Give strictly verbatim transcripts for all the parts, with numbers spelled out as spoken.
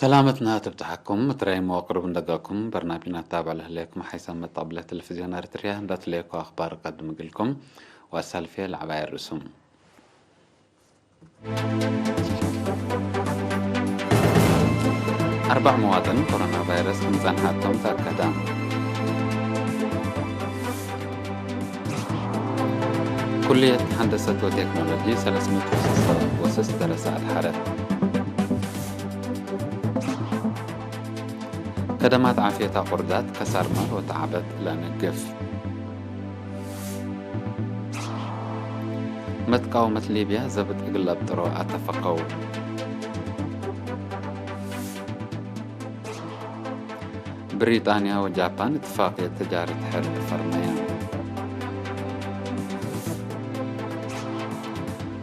ሰላመትና ትብጽሐኩም፣ ምትራይም ወቅሩብ እንደገኩም፣ በርናቢና ታብዕ ለህሌኩም ሓይሰ መጠቅብለ ቴሌቪዝዮን ኤረትርያ፣ እንዳትለየኩ አኽባር እቀድም እግልኩም፣ ወአሳልፍየ ለዐባይ ርእሱም። አርባዕ መዋጥን ኮሮና ቫይረስ ክም ጸንሐቶም ተአከደ። ኩልየት ሀንደሰት ወቴክኖሎጂ ሰለስ ምእት ወስሳ ወስስ ደረሰ አድሐረት። ከደማት ዓፍየት አቁርዳት ከሳር ማል ወተዓበት ለአነግፍ። መትቃወመት ሊብያ ዘብጥ እግል ለአብጥሮ አተፈቀው። ብሪጣንያ ወጃፓን እትፋቅየት ተጃረት ሕርብ ፈርመየ።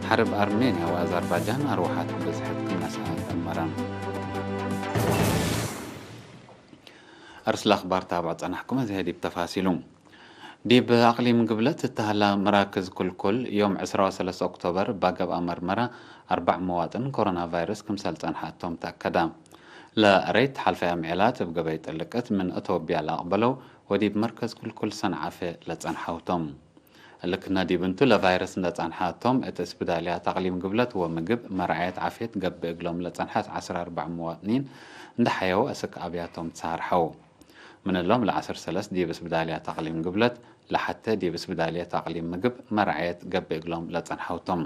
ሐርብ አርሜንያ ወአዘርባጃን አርወሐት ብዝሕት ክም ነስአት አመረ። አርስለ አኽባር ታብዖ ጸናሕኩም፣ አዜ ዲብ ተፋሲሉ። ዲብ አቅሊም ግብለት እተሀላ መራክዝ ክልኩል፣ ዮም ዕስራ ወሰለስ ኦክቶበር እባ ገብአ መርመራ፣ አርበዕ መዋጥን ኮሮና ቫይረስ ክምሰል ጸንሐቶም ተአከደ። ለአረይት ሐልፈያ ምዔላት እብ ገበይ ጥልቅት ምን አቶብያ ለአቅበለው ወዲብ መርከዝ ክልኩል ሰንዓፈ ለጸንሐው ቶም። እሊ ክነ ዲብ እንቱ፣ ለቫይረስ እንደ ጸንሐ ቶም፣ እት እስብዳልያት አቅሊም ግብለት ወምግብ መርዓየት ዓፍየት ገብእ እግሎም ለጸንሐት ዐስር አርበዕ መዋጥኒን እንደ ሐየው አስክ አብያቶም ትሳርሐው። ምን እሎም ለዐስር ሰለስ ዲብ እስብዳልያት አቅሊም ግብለት፣ ለሐተ ዲብ እስብዳልያት አቅሊም ምግብ መርዓየት ገብእ እግሎም ለጸንሐው ቶም።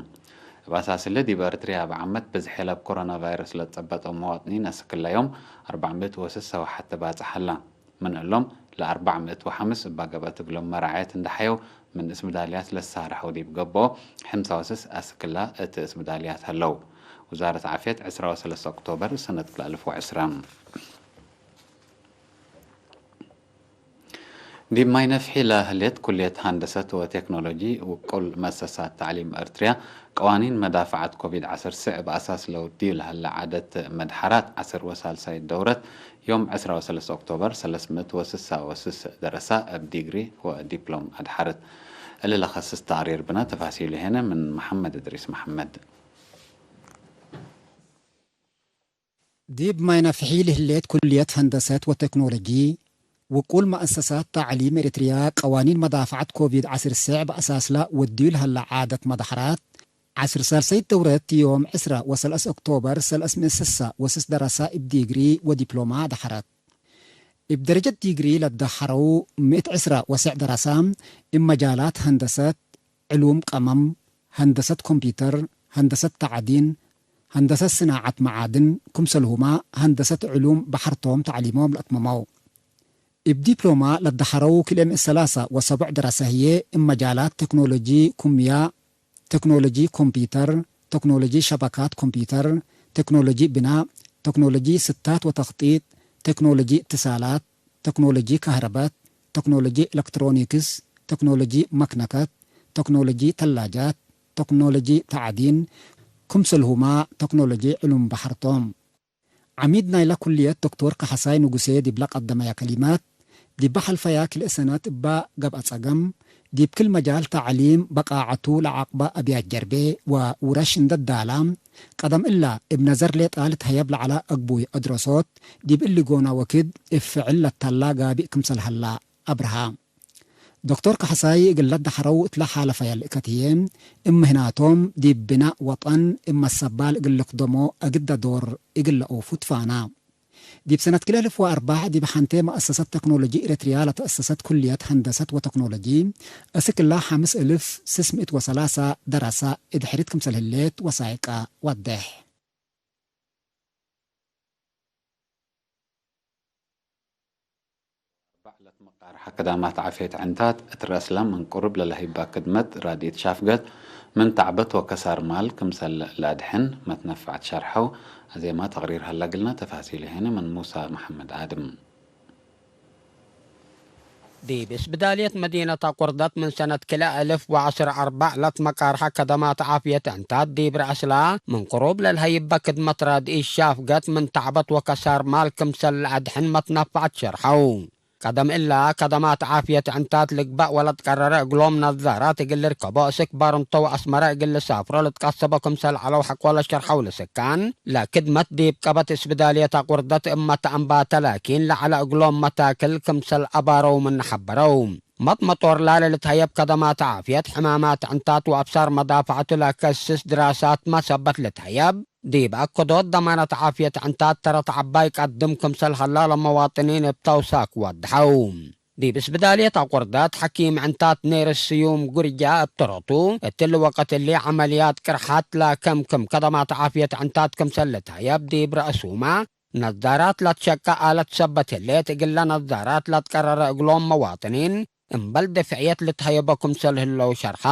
እብ አሳስ እሊ፣ ዲብ ኤረትርያ እብ ዓመት ብዝሕ ለብ ኮሮና ቫይረስ ለትጸበጠው መዋጥኒን አስክ እለ ዮም አርበዕ ምእት ወስሳ ወሐተ ባጽሕ ሀላ። ምን እሎም ለአርበዕ ምእት ወሐምስ እባ ገብአት እግሎም መራዐየት እንደ ሐየው፣ ምን እስብዳልያት ለሳርሐው ዲብ ገብኦ፣ ሕምሳ ወስስ አስክላ እት እስብዳልያት ሀለው። ውዛረት ዓፍየት ዕስራ ወሰለስ ኦክቶበር ሰነት ክልኤ አልፍ ወዕስራ። ዲብ ማይ ነፍሒ ለህሌት ኩልየት ሀንደሰት ወቴክኖሎጂ ውቁል መእሰሳት ተዕሊም ኤርትርያ፣ ቀዋኒን መዳፈዐት ኮቪድ ዐስር ስዕ እብ አሳስ ለውድዩ ለሀለ ዓደት መድሐራት ዐስር ወሳልሳይት ደውረት፣ ዮም ዕስራ ወሰለስ ኦክቶበር ሰለስ ምእት ወስሳ ወስስ ደረሳ እብ ዲግሪ ወዲፕሎም አድሐረት። እሊ ለከስስ ተቅሪር ብነ፣ ተፋሲሉ ሄነ ምን መሐመድ እድሪስ መሐመድ። ዲብ ማይ ነፍሒ ለህሌት ኩልየት ሀንደሰት ወቴክኖሎጂ፣ ውቁል መአሰሳት ተዕሊም ኤረትርያ፣ ቀዋኒን መዳፈዐት ኮቪድ ዐስር ስዕ በአሳስላ ወድዩ ለሀለ ዓደት መዳሐራት፣ ዐስር ሳልሰይት ደውረት ዮም ዕስራ ወሰለስ ኦክቶበር ሰለስ ምእት ስሳ ወስስ ደረሳ እብ ዲግሪ ወዲፕሎማ ደሐረት። እብ ደረጀት ዲግሪ ለደሐረው ምእት ዕስራ ወስዕ ደረሳ እብ መጃላት ሀንደሰት፣ ዕሉም ቀመም፣ ሀንደሰት ኮምፒተር፣ ሀንደሰት ተዕዲን፣ ሀንደሰት ስናዐት መዓድን፣ ክምሰልሁመ ሀንደሰት ዕሉም በሐር ቶም ተዕሊሞም ለአትመመው። እብ ዲፕሎማ ለደሐረው ክልኤ ምእት ሰላሳ ወሰቡዕ ደረሰ ህዬ እብ መጃላት ቴክኖሎጂ ኩምያ፣ ቴክኖሎጂ ኮምፒተር፣ ቴክኖሎጂ ሸበካት ኮምፒተር፣ ቴክኖሎጂ ብናእ፣ ቴክኖሎጂ ስታት ወተክጢጥ፣ ቴክኖሎጂ እትሳላት፣ ቴክኖሎጂ ከህረበት፣ ቴክኖሎጂ ኤለክትሮኒክስ፣ ቴክኖሎጂ መክነከት፣ ቴክኖሎጂ ተላጃት፣ ቴክኖሎጂ ተዕዲን፣ ክምሰልሁመ ቴክኖሎጂ ዕሉም በሐር ቶም። ዐሚድ ናይለ ኩልየት ዶክቶር ካሕሳይ ንጉሴ ዲብለ ቀደመየ ከሊማት፣ ዲበ ሐልፈያ ክልኤ ሰነት እበ ገብአ ጸገም፣ ዲብ ክል መጃል ተዕሊም በቃዐቱ ለዐቅበ አብያት ጀርቤ ወውረሽ እንደ ዳላ፣ ቀደም እለ እብ ነዘር ሌጣ ልትሀየብ ለዐለ አግቡይ አድረሶት፣ ዲብ እሊ ጎነ ወክድ እብ ፍዕል ለተላ ጋብእ ክምሰል ሀላ አብርሃ። ዶክቶር ካሕሳይ እግል ለደሐረው እትለ ሓለፈየ ልእከት ህዬ፣ እብ ምህናቶም ዲብ ብናእ ወጠን እብ መሰባል እግል ልክደሞ አግደ ዶር እግል ለኦፉ ትፋና። ዲብ ሰነት ክልኤ አልፍ ወአርበዕ ዲብ ሐንቴ መአሰሰት ተክኖሎጂ ኤረትርያ ለተአሰሰት ኩልየት ሀንደሰት ወተክኖሎጂ፣ እስክ እላ ሐምስ እልፍ ስስ ምእት ወሰላሳ ደረሰ እድሕሪት ክምሰል ህሌት ወሳይቀ ወዴሕ። አርበዕ ለትመቃርሐ ከዳማት ዓፍየት ዕንታት እት ረአስለ ምን ቅሩብ ለለህይባ ክድመት ራድኢት ሻፍገት ምን ተዕበት ወከሳር ማል ክምሰል ለአድሕን መትነፈዐት ሸርሐው። አዜማ ተቅሪር ሀለ እግልነ ተፋሲሉ ሄነ ምን ሙሳ መሐመድ አድም። ዲብ እስብዳልየት መዲነት አቁርደት ምን ሰነት ክልኤ አልፍ ወዐስር አርበዕ ለትመቃርሐ ከደማት ዓፍየት ዕንታት ዲብ ረአስለ ምን ቅሩብ ለልሀይበ ክድመት ራድኢት ሻፍገት ምን ተዕበት ወከሳር ማል ክምሰል ለአድሕን መትነፈዐት ሸርሐው። ቀደም እለ ከደማት ዓፍየት ዕንታት ልግበእ ወለትቀረረ እግሎም ነዛራት እግል ልርከቦ፣ እስክ ባርንቶ ወአስመረ እግል ልሳፍሮ ልትቀሰቦ ክምሰል ዐለው ሐቆለ ሸርሐው። ለስካን ለክድመት ዲብ ቀበት እስብዳልየት አቁርደት እመ ተአንባተ ላኪን ለዐለ እግሎም መታክል ክምሰል አባረው ምን ሐበረው። መጥመጦር ላለ ልትሀየብ ከደማት ዓፍየት ሕማማት ዕንታት ወአብሳር መዳፈዐቱ ለከስስ ድራሳትመ ሰበት ልትሀየብ፣ ዲብ አከዶት ደማነት ዓፍየት ዕንታት ተረት ዐባይ ቀድም ክምሰል ሀላ ለመዋጥኒን እብ ተውሳክ ወድሐው። ዲብ እስብዳልየት አቁርደት ሐኪም ዕንታት ኔርስ ስዩም ጉርጃ እብ ተረቱ፣ እትሊ ወቅት እሊ ዐመልያት ቅርሓት ለከምክም ከደማት ዓፍየት ዕንታት ክምሰል ልትሀየብ ዲብ ረአሱመ፣ ነዛራት ለትሸቀ አለት ሰበት ህሌት፣ እግለ ነዛራት ለትቀረረ እግሎም መዋጥኒን እምበል ድፍዕየት ልትሀየቦ ክምሰል ህለው ሸርሐ።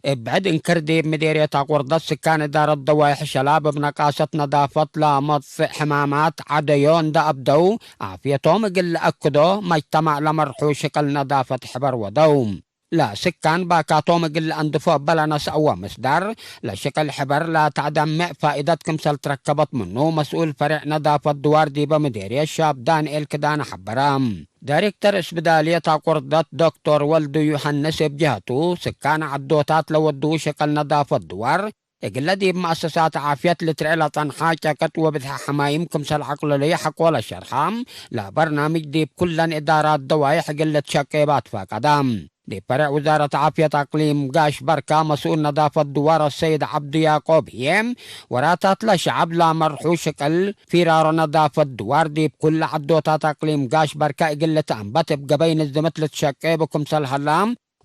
እብ ብዕድ እንክር ዲብ ምዴርየት አቁርደት ስካን እዳረት ደዋይሕ ሸላብ እብ ነቃሰት ነዳፈት ለመጽእ ሕማማት ዐደዮ እንደ አብደው፣ ዓፍየቶም እግል ለአክዶ መጅተማዕ ለመርሑ ሽቅል ነዳፈት ሕበር ወደው። ለስካን ባካቶም እግል ለአንድፎ እበ ለነስአወ ምስዳር፣ ለሽቅል ሕበር ለተአደምዕ ፋኢደት ክምሰል ትረከበት ምኑ፣ መስኡል ፈሬዕ ነዳፈት ድዋር ዲበ ምዴርየት ሻብ ዳንኤል ክዳነ ሐበረ። ዳይሬክተር እስብዳልየት አቁርደት ዶክቶር ወልዱ ዮሐንስ እብ ጀህቱ፣ ስካን ዐዶታት ለወድዉ ሽቅል ነዳፈት ድዋር፣ እግለ ዲብ መአሰሳት ዓፍየት ልትርኤ ለጸንሐ ጨቅጥ ወብዝሐ ሐማይም ክምሰል ዐቅልልዩ ሐቆለ ሸርሐ፣ ለበርናምጅ ዲብ ኩለን እዳራት ደዋይሕ እግል ልትሸቄ ባትፋቀደ። ዲብ ፈሬዕ ውዛረት ዓፍየት አቅሊም ጋሽ በርካ መስኡል ነዳፈት ድዋር አሰይድ ዐብዱ ያቆብ ህዬ፣ ወራታት ለሸዐብ ለመርሑ ሽቅል ፊራሮ ነዳፈት ድዋር ዲብ ኩለ ዐዶታት አቅሊም ጋሽ በርካ እግል ልትአንበት እብ ገበይ ንዝምት ልትሸቄ እብ ክምሰል ሀላ፣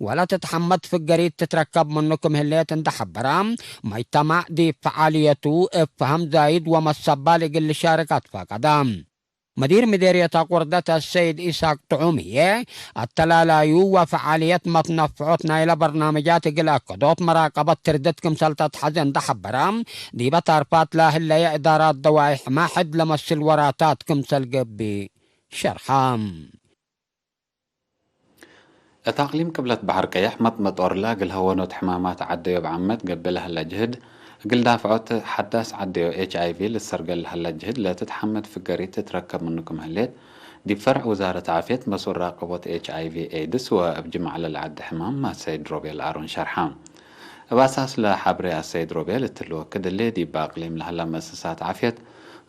ወለትትሐመድ ፍገሪት ትትረከብ ምኑ ክም ህሌት እንደ ሐበረ፣ መጅተማዕ ዲብ ፈዓልየቱ እብ ፈሀም ዛይድ ወመሰባል እግል ልሻርክ አትፋቀደ። መዲር ምዴርየት አቁርደት አሰይድ ኢሳቅ ጥዑም ህዬ፣ አተላላዩ ወፈዓልየት መትነፍዖት ናይለ በርናምጃት እግል አከዶት መራቀበት ትርድት ክምሰል ተትሐዜ እንደ ሐበረ፣ ዲበ ታርፋት ለህለየ እዳራት ደዋይሕመ ሕድ ለመስል ወራታት ክምሰል ገብእ ሸርሐ። እት አቅሊም ቅብለት በሐር ቀየሕ መጥመጦርለ እግል ሀወኖት ሕማማት ዐደዮ እብ ዓመት ገብእ ለሀለ ጅህድ፣ እግል ዳፍዖት ሐዳስ ዐደዮ ኤች አይ ቪ ልትሰርገል ለሀለ ጅህድ ለትትሐመድ ፍገሪት ትትረከብ ምኑ ክም ህሌት፣ ዲብ ፈርዕ ውዛረት ዓፍየት መስኡል ራቀቦት ኤች አይ ቪ ኤድስ ወእብ ጅማዕ ለለዐደ ሕማም አሰይድ ሮቤል አሮን ሸርሐ። እብ አሳስ ለሐብሬ አሰይድ ሮቤል፣ እትሊ ወክድ እሊ ዲብ አቅሊም ለሀለ መእሰሳት ዓፍየት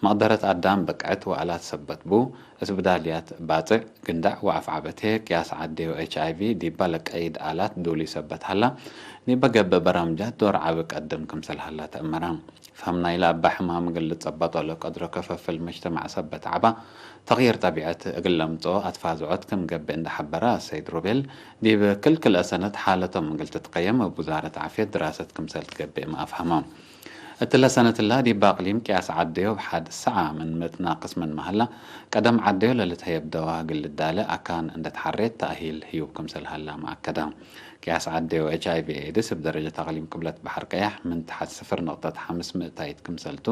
መቅደረት አዳም ብቅዕት ወአላት ሰበት ቡ፣ እስብዳልያት ባጽዕ፣ ግንዳዕ ወአፍዓበቴ፣ ቅያስ ዐዴ ወኤች አይ ቪ ዲበ ለቀይድ አላት ዱሊ ሰበት ሀላ፣ ዲበ ገብእ በራምጃት ዶር ዐቢ ቀድም ክምሰል ሀላ ተአመረ። ፈሀም ናይለ እበ ሕማም እግል ልጸበጦ ለቀድሮ ክፍፍል መጅተማዕ ሰበት ዐባ፣ ተቅይር ጠቢዐት እግል ለምጽኦ አትፋዝዖት ክም ገብእ እንደ ሐበረ አሰይድ ሮቤል፣ ዲብ ክል ክልኤ ሰነት ሓለቶም እግል ትትቀየም እብ ውዛረት ዓፍየት ድራሰት ክምሰል ትገብእም አፍሀመ። እትለ ሰነትላ ዲብ አቅሊም ቅያስ ዐዴዮ እብ ሐድ ሰዓ ምን ምእት ናቅስ ምንመ ሀላ፣ ቀደም ዐዴዮ ለልትሀየብ ደዋ እግል ልዳለ አካን እንደ ተሐሬት ተእሂል ህዩብ ክምሰል ሀላመ አከደ። ቅያስ ዐዴዮ ኤች አይ ቪ ኤድስ እብ ደረጀት አቅሊም ቅብለት በሐር ቀያሕ ምን ተሐት ስፍር ንቅጠት ሐምስ ምእታይት ክምሰልቱ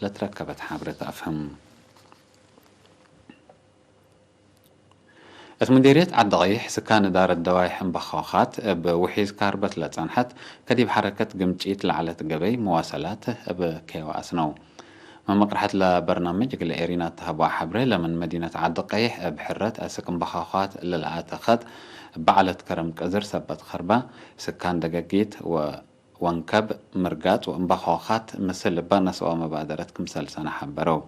ለትረከበት ሐብሬ ተአፍህም። እት ሙዲርየት ዐዲ ቀይሕ፣ ስካን እዳረት ደዋይሕ እምበኮኻት እብ ውሒዝ ካርበት ለጸንሐት፣ ከዲብ ሐረከት ግምጪት ለዐለት ገበይ መዋሰላት እብ ኬዋ አስነው። መመቅርሐት ለበርናምጅ እግል ኤሪና ተሀበዋ ሐብሬ፣ ለምን መዲነት ዐዲ ቀይሕ እብ ሕረት አስክ እምበኮኻት ለለአተ ኸጥ እበ ዐለት ከረም ቅዝር ሰበት ከርባ፣ ስካን ደገጊት ወ ወንከብ፣ ምርጋጽ ወእምበኮኻት ምስል እበ ነስኦ መባደረት ክምሰል ሰነ ሐበረው።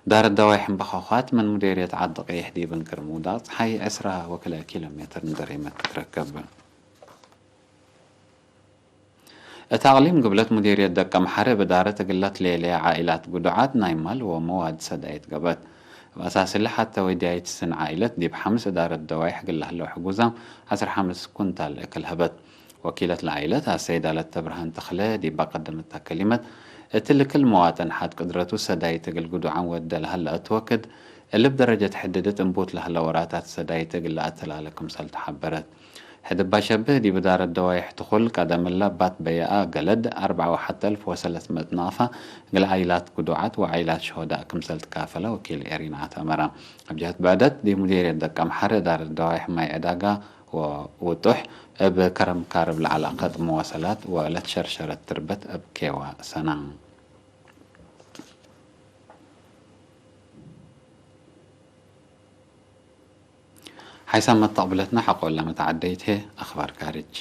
ዳር ደዋይሕ እምበኮኻት ምን ሙዴርየት ዐዲ ቀይሕ ዲብ እንክር ምውዳቅ ጸሓይ ዕስራ ወክልኤ ኪሎ ሜትር ንደሬመት ትትረከብ። እት አቅሊም ግብለት ሙዴርየት ደቀምሐረ እብ ዳረት እግለ ትሌለየ ዓኢላት ግዱዓት ናይ ማል ወመዋድ ሰዳይት ገብአት። እብ አሳስለ ሐተ ወድያይት ስን ዓኢለት ዲብ ሐምስ እዳረት ደዋይሕ እግል ለህለው ሕጉዛም ዐስር ሐምስ ኩንታል እክል ሀበት። ወኪለት ለዓኢለት አሰይድ አለተ ብርሃን ተኽለ ዲብ አቀደመተ ከሊመት፣ እትሊ ክል መዋጥን ሐድ ቅድረቱ ሰዳይት እግል ግዱዓን ወደ ለሀለ እት ወክድ፣ እሊ እብ ደረጀት ሕድድት እንቡት ለሀለ ወራታት ሰዳይት እግል ለአተላለ ክምሰልቱ ሐበረት። ሕድ እባ ሸብህ ዲብ እዳረት ደዋይሕ ትኩል ቀደምለ ባት በየአ ገለድ አርበዓ ወሐተ አልፍ ወሰለስ ምእት ናቅፋ እግል ዓኢላት ግዱዓት ወዓኢላት ሸሆዳእ ክምሰል ትካፈለ ወኪል ኤሪና አትአመረ። እብ ጀህት ብዕደት ዲብ ሙዴርየት ደቀምሐረ እዳረት ደዋይሕ ማይ ዕዳጋ ወውጡሕ እብ ከረም ካርብ ለዐለ አከጥ መዋሰላት ወለትሸርሸረት ትርበት እብ ኬዋ ሰና። ሓይሳም መተቅብለትና ሐቆለ መተዓደይት ህዬ አኽባር ካርጅ።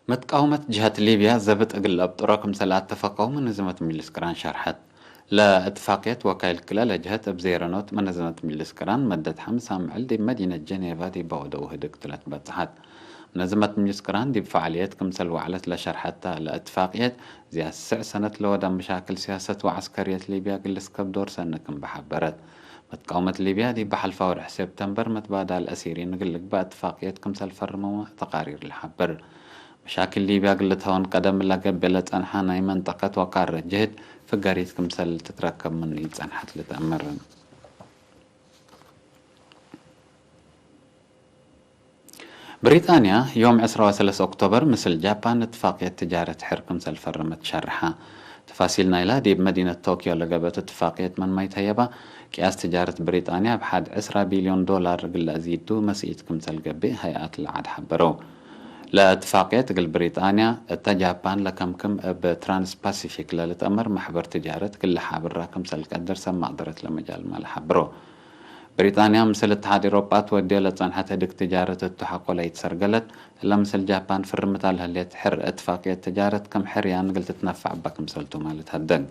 መትቃውመት ጀሀት ሊብያ ዘብጥ እግል ለአብጥሮ ክምሰል አተፈቀው መነዘመት ምጅልስ ቅራን ሸርሐት። ለእትፋቅየት ወካይል ክለ ለጀሀት እብ ዜረኖት መነዘመት ምጅልስ ቅራን መደት ሐምስ አምዕል ዲብ መዲነት ጀኔቫ ዲብ ወደው ህድግ ቱ ለትበጽሐት። መነዘመት ምጅልስ ቅራን ዲብ ፈዓልየት ክምሰል ወዕለት ለሸርሐት ተ። ለእትፋቅየት ዚያድ ስዕ ሰነት ለወዳ መሻክል ሲያሰት ወዐስከርየት ሊብያ እግል ልስከብ ዶር ሰኒ ክም በሐበረት። መትቃውመት ሊብያ ዲብ በሐልፋ ወርሕ ሴፕተምበር መትባዳል አሲሪን እግል ልግባእ እትፋቅየት ክምሰል ፈርመው ተቃሪር ለሐብር። መሻክል ሊብያ እግል ልትሀወን ቀደም ለገብእ ለጸንሐ ናይ መንጠቀት ወቃረ ጅህድ ፍገሪት ክምሰል ትትረከብ ምኑ ኢጸንሐት ልትአምር። ብሪጣንያ ዮም ዕስራ ወሰለስ ኦክቶበር ምስል ጃፓን እትፋቅየት ትጃረት ሕር ክምሰል ፈረመት ሸርሐ። ተፋሲል ናይላ ዲብ መዲነት ቶክዮ ለገብአት እትፋቅየት መን ማይ ተየባ፣ ቅያስ ትጃረት ብሪጣንያ እብ ሐድ ዕስራ ቢልዮን ዶላር እግል ለአዚድ ቱ መስኢት ክምሰል ገብእ ሀይአት ለዐድ ሐበረው። ለእትፋቅየት እግል ብሪጣንያ እተ ጃፓን ለከምክም እብ ትራንስፓሲፊክ ለልትአመር መሕበር ትጃረት እግል ለሓብራ ክምሰል ቀድር ሰብ መቅደረት ለመጃልመ ለሐብረው። ብሪጣንያ ምስል እትሓድ ኤሮጳ ትወድዮ ለጸንሐት ህድግ ትጃረት እቱ ሐቆ ለኢትሰርገለት፣ እለ ምስል ጃፓን ፍርምታ ለህሌት ሕር እትፋቅየት ትጃረት ክም ሕርያን እግል ትትነፈዕ እበ ክምሰልቱ ማለት ሀደግ።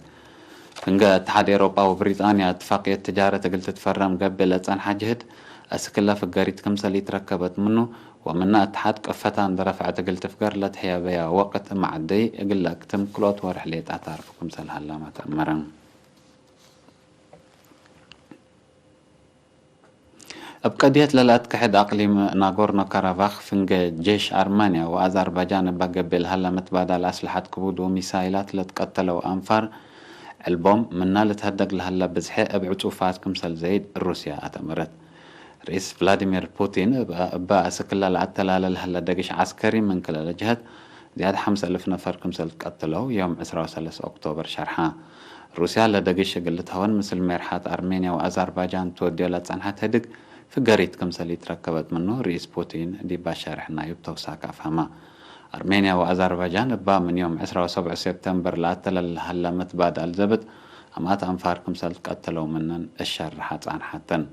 ፍንገ እትሓድ ኤሮጳ ወብሪጣንያ እትፋቅየት ትጃረት እግል ትትፈረም ገብእ ለጸንሐ ጅህድ፣ አስክለ ፍገሪት ክምሰል ኢትረከበት ምኑ፣ ወምነ እትሓድ ቅፈታ እንዴ ረፍዐት እግል ትፍገር ለትሕየበያ ወቅት መዐደይ እግል ለአክትም ክልኦት ወርሕ ሌጣ ታርፍ ክምሰል ሀላመ ተአመረ። እብ ቀድየት ለለአትከሐድ አቅሊም ናጎርኖ ካራባክ ፍንጌ ጄሽ አርመንያ ወአዘርባጃን እበ ገብእ ለሀለ መትባዳል አስለሐት ክቡድ ወሚሳይላት ለትቀተለው አንፋር ዕልቦም ምና ልትሀደግ ለሀለ ብዝሐ እብ ዕጹፋት ክምሰል ዘይድ ሩስያ አተመረት። ርኢስ ቭላዲሚር ፑቲን እበ አስክለ ለአተላለ ለሀለ ደግሽ ዐስከሪ ምን ክለ ለጀሀት ዝያድ ሐምስ አልፍ ነፈር ክምሰል ትቀትለው ዮም ዕስራ ወሰለስ ኦክቶበር ሸርሐ። ሩስያ ለደግሽ እግል ልትሀወን ምስል ሜርሐት አርሜንያ ወአዘርባጃን ትወድዮ ለጸንሐት ህድግ ፍገሪት ክምሰል ኢትረከበት ምኑ ርኢስ ፑቲን ዲብ አሻርሕ ናዩ እብ ተውሳክ አፍሀመ። አርሜንያ ወአዘርባጃን እባ ምን ዮም ዕስራ ወሰብዑ ሴፕተምበር ለአተለል ለሀለ መትባዳል ዘብጥ አማት አንፋር ክምሰል ትቀተለው ምንን እሸርሐ ጻንሐተን።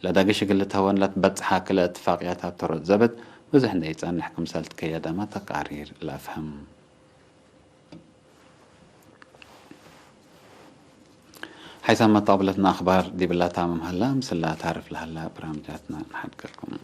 ለደግሽ እግል ልትሀወን ለትበጽሐ ክለ እትፋቅያት አተሮት ዘብጥ ብዙሕ እንዴ ኢጸንሕ ክምሰል ትከየደመ ተቃሪር ለአፍህም። ሓይሳም መጣብለትና አኽባር ዲብላ ታምም ሀላ፣ ምስላ ታርፍ ለሀላ ብራምጃትና ንሓድገልኩም።